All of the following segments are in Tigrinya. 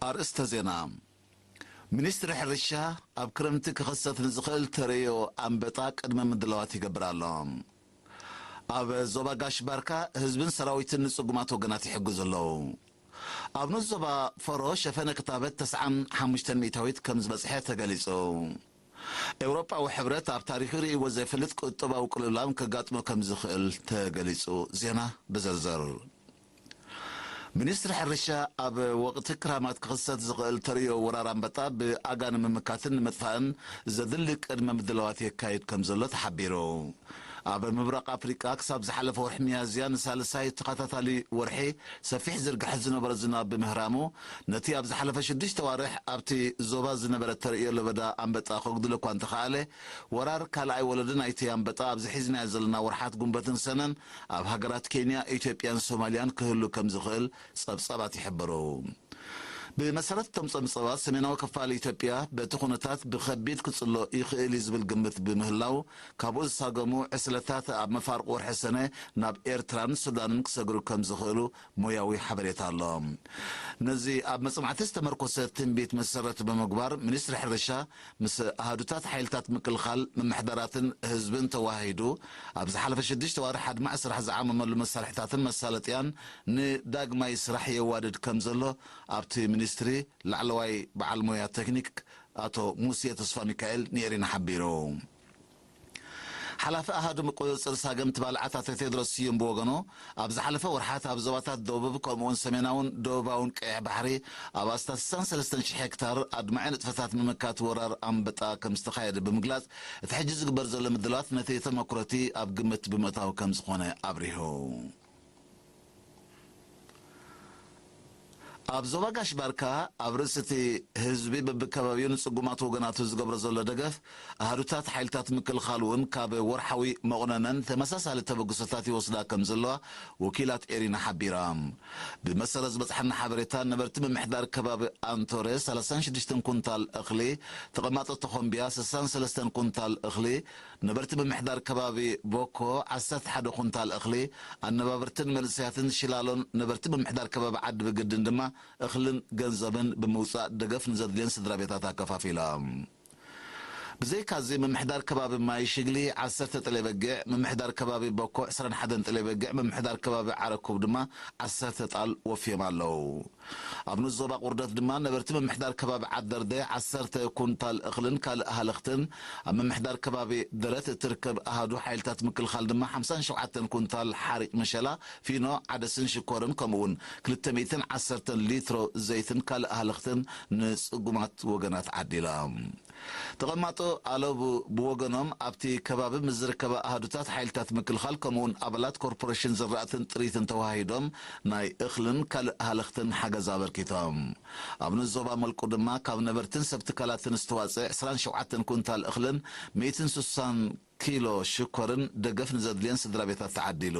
ኣርእስተ ዜና። ሚኒስትሪ ሕርሻ ኣብ ክረምቲ ክኽሰት ንዝኽእል ተርእዮ ኣንበጣ ቅድመ ምድላዋት ይገብር ኣሎ። ኣብ ዞባ ጋሽ ባርካ ህዝብን ሰራዊትን ንጽጉማት ወገናት ይሕግዙ ኣለዉ። ኣብ ንኡስ ዞባ ፈሮ ሸፈነ ክታበት ተስዓን ሓሙሽተን ሚእታዊት ከም ዝበጽሐ ተገሊጹ። ኤውሮጳዊ ሕብረት ኣብ ታሪኹ ርእይዎ ዘይፈልጥ ቁጠባዊ ቅልውላው ከጋጥሞ ከም ዝኽእል ተገሊጹ። ዜና ብዝርዝር። ሚኒስትሪ ሕርሻ ኣብ ወቕቲ ክራማት ክኽሰት ዝኽእል ተርእዮ ወራር ኣንበጣ ብኣጋ ንምምካትን ንምጥፋእን ዘድሊ ቅድመ ምድላዋት የካይድ ከም ዘሎ ተሓቢሩ። ኣብ ምብራቕ ኣፍሪቃ ክሳብ ዝሓለፈ ወርሒ ሚያዝያ ንሳልሳይ ተኸታታሊ ወርሒ ሰፊሕ ዝርግሐ ዝነበረ ዝናብ ብምህራሙ፣ ነቲ ኣብ ዝሓለፈ ሽዱሽተ ዋርሕ ኣብቲ ዞባ ዝነበረ ተርእዮ ለበዳ ኣንበጣ ከጉድሎ እኳ እንተኸኣለ፣ ወራር ካልኣይ ወለዶ ናይቲ ኣንበጣ ኣብዚ ሒዝናዮ ዘለና ወርሓት ጉንበትን ሰነን ኣብ ሃገራት ኬንያ፣ ኢትዮጵያን ሶማልያን ክህሉ ከም ዝኽእል ጸብጻባት ይሕብሩ። ብመሰረት እቶም ጸብጻባት፣ ሰሜናዊ ክፋል ኢትዮጵያ በቲ ኩነታት ብኸቢድ ክጽሎ ይኽእል እዩ ዝብል ግምት ብምህላው፣ ካብኡ ዝሳገሙ ዕስለታት ኣብ መፋርቕ ወርሒ ሰነ ናብ ኤርትራን ሱዳንን ክሰግሩ ከም ዝኽእሉ ሞያዊ ሓበሬታ ኣሎ። ነዚ ኣብ መጽናዕቲ ዝተመርኮሰ ትንቢት መሰረት ብምግባር፣ ሚኒስትሪ ሕርሻ ምስ ኣሃዱታት ሓይልታት ምክልኻል፣ ምምሕዳራትን ህዝብን ተወሃሂዱ፣ ኣብ ዝሓለፈ ሽዱሽተ ዋርሕ ኣድማዒ ስራሕ ዝዓመመሉ መሳርሕታትን መሳለጥያን ንዳግማይ ስራሕ የዋድድ ከም ዘሎ ኣብቲ ሚኒስትሪ ላዕለዋይ በዓል ሞያ ቴክኒክ ኣቶ ሙሴ ተስፋ ሚካኤል ንኤሪና ሓቢሩ። ሓላፊ ኣሃዱ ምቁጽጽር ሳገምቲ ባልዓት ኣቶ ቴድሮስ ስዩም ብወገኑ፣ ኣብ ዝሓለፈ ወርሓት ኣብ ዞባታት ደቡብ ከምኡውን ሰሜናውን ደቡባውን ቀይሕ ባሕሪ ኣብ ኣስታት ስሳን ሰለስተን ሽሕ ሄክታር ኣድማዒ ንጥፈታት ምምካት ወራር ኣንበጣ ከም ዝተኻየደ ብምግላጽ፣ እቲ ሕጂ ዝግበር ዘሎ ምድላዋት ነቲ ተመኩሮቲ ኣብ ግምት ብምእታው ከም ዝኾነ ኣብሪሁ። ኣብ ዞባ ጋሽ ባርካ ኣብ ርእሲ እቲ ህዝቢ በብከባቢኡ ንጽጉማት ወገናቱ ዝገብሮ ዘሎ ደገፍ፣ ኣሃዱታት ሓይልታት ምክልኻል እውን ካብ ወርሓዊ መቑነነን ተመሳሳሊ ተበግሶታት ይወስዳ ከም ዘለዋ ወኪላት ኤሪና ሓቢራ። ብመሰረት ዝበጽሓና ሓበሬታ፣ ነበርቲ ምምሕዳር ከባቢ ኣንቶረ ሰላሳን ሽዱሽተን ኩንታል እኽሊ፣ ተቐማጦ ተኾምቢያ ስሳን ሰለስተን ኩንታል እኽሊ፣ ነበርቲ ምምሕዳር ከባቢ ቦኮ ዓሰርተ ሓደ ኩንታል እኽሊ፣ ኣነባብርትን መንእሰያትን ሽላሎን ነበርቲ ምምሕዳር ከባቢ ዓዲ ብግድን ድማ እኽልን ገንዘብን ብምውጻእ ደገፍ ንዘድልየን ስድራ ቤታት ኣከፋፊሎም። ብዘይካዚ ምምሕዳር ከባቢ ማይ ሽግሊ ዓሰርተ ጥሌ በጊዕ፣ ምምሕዳር ከባቢ ቦኮ ዕስራን ሓደን ጥሌ በጊዕ፣ ምምሕዳር ከባቢ ዓረኩብ ድማ ዓሰርተ ጣል ወፍዮም ኣለዉ። ኣብ ንኡስ ዞባ ቁርደት ድማ ነበርቲ ምምሕዳር ከባቢ ዓደርደ ዓሰርተ ኩንታል እኽልን ካልእ ሃለኽትን፣ ኣብ ምምሕዳር ከባቢ ደረት እትርከብ ኣሃዱ ሓይልታት ምክልኻል ድማ ሓምሳን ሸውዓተን ኩንታል ሓሪጭ መሸላ፣ ፊኖ፣ ዓደስን ሽኮርን ከምኡውን ክልተ ሚእትን ዓሰርተን ሊትሮ ዘይትን ካልእ ሃለኽትን ንጽጉማት ወገናት ዓዲላ። ተቐማጦ ኣለቡ ብወገኖም ኣብቲ ከባቢ ምስ ዝርከባ ኣሃዱታት ሓይልታት ምክልኻል ከምኡውን ኣባላት ኮርፖሬሽን ዝራእትን ጥሪትን ተዋሂዶም ናይ እኽልን ካልእ ሃለኽትን ሓገዝ ኣበርኪቶም። ኣብ ንኡስ ዞባ መልቁ ድማ ካብ ነበርትን ሰብ ትካላትን ዝተዋጸ ዕስራን ሸውዓተን ኩንታል እኽልን ሚእትን ስሳን ኪሎ ሽኮርን ደገፍ ንዘድልየን ስድራ ቤታት ተዓዲሉ።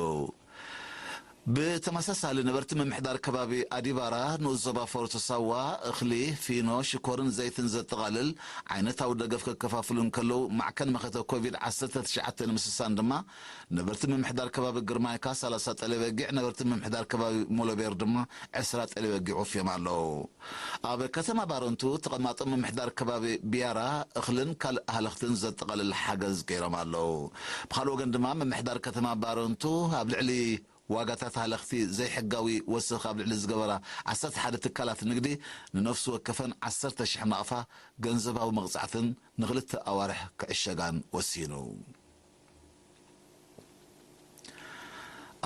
ብተመሳሳሊ ነበርቲ ምምሕዳር ከባቢ ኣዲባራ ንኡስ ዞባ ፎርቶ ሳዋ እኽሊ፣ ፊኖ፣ ሽኮርን ዘይትን ዘጠቓልል ዓይነታዊ ደገፍ ከከፋፍሉ እንከለዉ፣ ማዕከን መኸተ ኮቪድ ዓሰርተ ትሽዓተ ንምስሳን ድማ ነበርቲ ምምሕዳር ከባቢ ግርማይካ ሰላሳ ጠለበጊዕ፣ ነበርቲ ምምሕዳር ከባቢ ሞሎቤር ድማ ዕስራ ጠለበጊዕ ወፍዮም ኣለዉ። ኣብ ከተማ ባረንቱ ተቐማጦ ምምሕዳር ከባቢ ቢያራ እኽልን ካልእ ሃለኽትን ዘጠቓልል ሓገዝ ገይሮም ኣለዉ። ብኻልእ ወገን ድማ ምምሕዳር ከተማ ባረንቱ ኣብ ልዕሊ ዋጋታት ሃለኽቲ ዘይሕጋዊ ወሰኽ ኣብ ልዕሊ ዝገበራ ዓሰርተ ሓደ ትካላት ንግዲ ንነፍሲ ወከፈን ዓሰርተ ሽሕ ናቕፋ ገንዘባዊ መቕጻዕትን ንኽልተ ኣዋርሕ ክዕሸጋን ወሲኑ።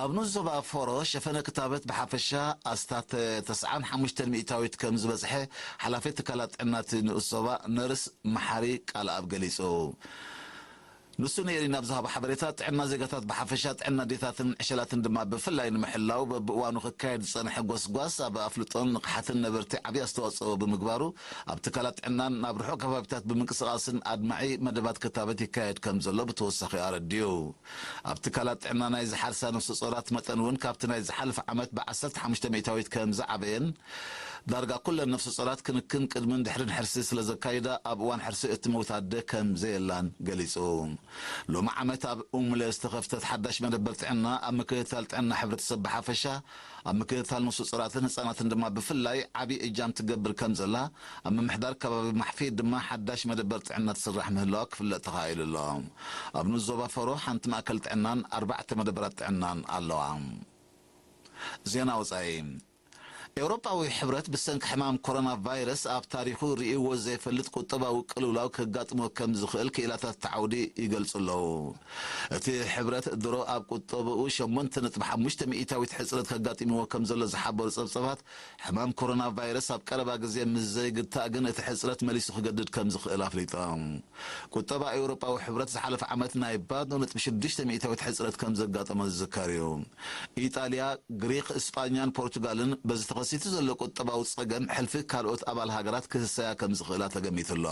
ኣብ ንኡስ ዞባ ፎሮ ሸፈነ ክታበት ብሓፈሻ ኣስታት ተስዓን ሓሙሽተን ሚእታዊት ከም ዝበጽሐ ሓላፊ ትካላት ጥዕና እቲ ንኡስ ዞባ ነርስ መሓሪ ቃልኣብ ገሊጹ። ንሱ ንኤሪና ኣብ ዝሃቦ ሓበሬታ፣ ጥዕና ዜጋታት ብሓፈሻ፣ ጥዕና ኣዴታትን ዕሸላትን ድማ ብፍላይ ንምሕላው በብእዋኑ ክካየድ ዝጸንሐ ጎስጓስ ኣብ ኣፍልጦን ንቕሓትን ነበርቲ ዓቢ ኣስተዋጽኦ ብምግባሩ፣ ኣብ ትካላት ጥዕናን ናብ ርሑቕ ከባቢታት ብምንቅስቓስን ኣድማዒ መደባት ክታበት ይካየድ ከም ዘሎ ብተወሳኺ ኣረዲኡ። ኣብ ትካላት ጥዕና ናይ ዝሓርሳ ነፍሰ ጾራት መጠን እውን ካብቲ ናይ ዝሓለፈ ዓመት ብዓሰርተ ሓሙሽተ ሚእታዊት ከም ዝዓበየን፣ ዳርጋ ኩለን ነፍሰ ጾራት ክንክን ቅድምን ድሕርን ሕርሲ ስለ ዘካይዳ፣ ኣብ እዋን ሕርሲ እትመውት ኣደ ከም ዘየላን ገሊጹ። ሎሚ ዓመት ኣብ ኡምለ ዝተኸፍተት ሓዳሽ መደበር ጥዕና ኣብ ምክትታል ጥዕና ሕብረተሰብ ብሓፈሻ፣ ኣብ ምክትታል ንሱጽራትን ህጻናትን ድማ ብፍላይ ዓቢ እጃም ትገብር ከም ዘላ፣ ኣብ ምምሕዳር ከባቢ ማሕፊ ድማ ሓዳሽ መደበር ጥዕና ትስራሕ ምህላዋ ክፍለጥ ተኻኢሉ ኣሎ። ኣብ ንዞባ ፈሮ ሓንቲ ማእከል ጥዕናን ኣርባዕተ መደበራት ጥዕናን ኣለዋ። ዜና ወጻኢ። ኤውሮጳዊ ሕብረት ብሰንኪ ሕማም ኮሮና ቫይረስ ኣብ ታሪኹ ርእይዎ ዘይፈልጥ ቁጠባዊ ቅልውላው ከጋጥሞ ከም ዝኽእል ክኢላታት ዓውዲ ይገልጹ ኣለዉ። እቲ ሕብረት ድሮ ኣብ ቁጠባኡ ሸሞንተ ነጥቢ ሓሙሽተ ሚእታዊት ሕጽረት ከጋጥምዎ ከም ዘሎ ዝሓበሩ ጸብጸባት፣ ሕማም ኮሮና ቫይረስ ኣብ ቀረባ ግዜ ምስ ዘይግታእ ግን እቲ ሕጽረት መሊሱ ክገድድ ከም ዝኽእል ኣፍሊጦም። ቁጠባ ኤውሮጳዊ ሕብረት ዝሓለፈ ዓመት ናይ ባዶ ነጥቢ ሽዱሽተ ሚእታዊት ሕጽረት ከም ዘጋጠሞ ዝዝከር እዩ። ኢጣልያ፣ ግሪክ፣ እስጳኛን ፖርቱጋልን በዚ ተኸሲቱ ዘሎ ቁጠባዊ ጸገም ሕልፊ ካልኦት ኣባል ሃገራት ክህሰያ ከም ዝኽእላ ተገሚቱ ኣሎ።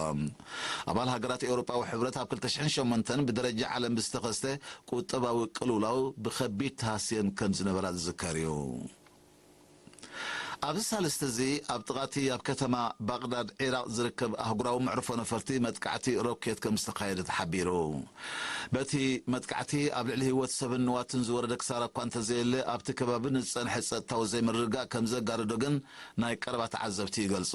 ኣባል ሃገራት ኤውሮጳዊ ሕብረት ኣብ ክልተ ሽሕን ሸሞንተን ብደረጃ ዓለም ብዝተኸስተ ቁጠባዊ ቅልውላው ብኸቢድ ተሃስየን ከም ዝነበራ ዝዝከር እዩ። ኣብዚ ሳልስቲ እዚ ኣብ ጥቓቲ ኣብ ከተማ ባቕዳድ ዒራቕ ዝርከብ ኣህጉራዊ መዕርፎ ነፈርቲ መጥቃዕቲ ሮኬት ከም ዝተኻየደ ተሓቢሩ። በቲ መጥቃዕቲ ኣብ ልዕሊ ህይወት ሰብን ንዋትን ዝወረደ ክሳራ እኳ እንተዘየለ፣ ኣብቲ ከባቢ ንዝጸንሐ ጸጥታዊ ዘይምርግጋእ ከም ዘጋደዶ ግን ናይ ቀረባ ተዓዘብቲ ይገልጹ።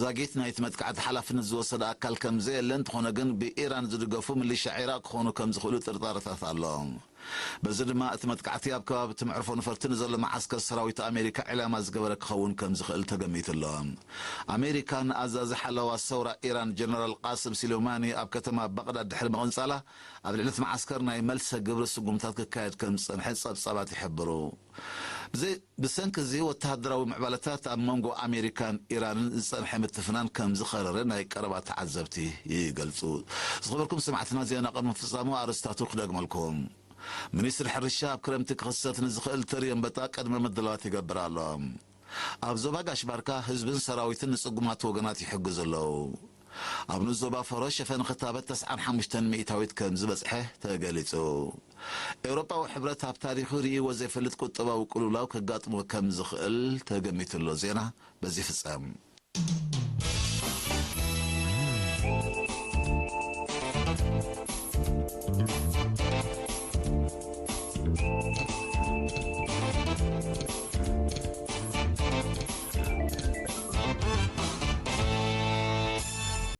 ዛጊት ናይቲ መጥቃዕቲ ሓላፍነት ዝወሰደ ኣካል ከም ዘየለ፣ እንተኾነ ግን ብኢራን ዝድገፉ ሚሊሻ ዒራቕ ክኾኑ ከም ዝኽእሉ ጥርጣረታት ኣሎ። በዚ ድማ እቲ መጥቃዕቲ ኣብ ከባቢ እቲ መዕርፎ ነፈርቲ ንዘሎ መዓስከር ሰራዊት ኣሜሪካ ዒላማ ዝገበረ ክኸውን ከም ዝኽእል ተገሚቱ ኣሎ። ኣሜሪካ ንኣዛዚ ሓለዋ ሰውራ ኢራን ጀነራል ቃስም ሲሎማኒ ኣብ ከተማ ባቕዳድ ድሕሪ ምቕንጻላ፣ ኣብ ልዕሊ እቲ መዓስከር ናይ መልሰ ግብሪ ስጉምታት ክካየድ ከም ዝጸንሐ ጸብጻባት ይሕብሩ። ብዘይ-፣ ብሰንኪ እዚ ወተሃደራዊ ምዕባለታት ኣብ መንጎ ኣሜሪካን ኢራንን ዝጸንሐ ምትፍናን ከም ዝኸረረ ናይ ቀረባ ተዓዘብቲ ይገልጹ። ዝኸበርኩም ሰማዕትና፣ ዜና ቅድሚ ፍጻሙ ኣርእስታቱ ክደግመልኩም። ሚኒስትሪ ሕርሻ ኣብ ክረምቲ ክኽሰት ንዝኽእል ተሪ ኣንበጣ ቅድመ ምድላዋት ይገብር ኣሎ። ኣብ ዞባ ጋሽ ባርካ ህዝብን ሰራዊትን ንጽጉማት ወገናት ይሕግዙ ኣለዉ። ኣብ ንኡስ ዞባ ፈሮ ሸፈን ክታበት ተስዓን ሓሙሽተን ሚእታዊት ከም ዝበጽሐ ተገሊጹ። ኤውሮጳዊ ሕብረት ኣብ ታሪኹ ርእይዎ ዘይፈልጥ ቁጠባዊ ቅልውላው ከጋጥሞ ከም ዝኽእል ተገሚቱ ኣሎ። ዜና በዚ ይፍጸም።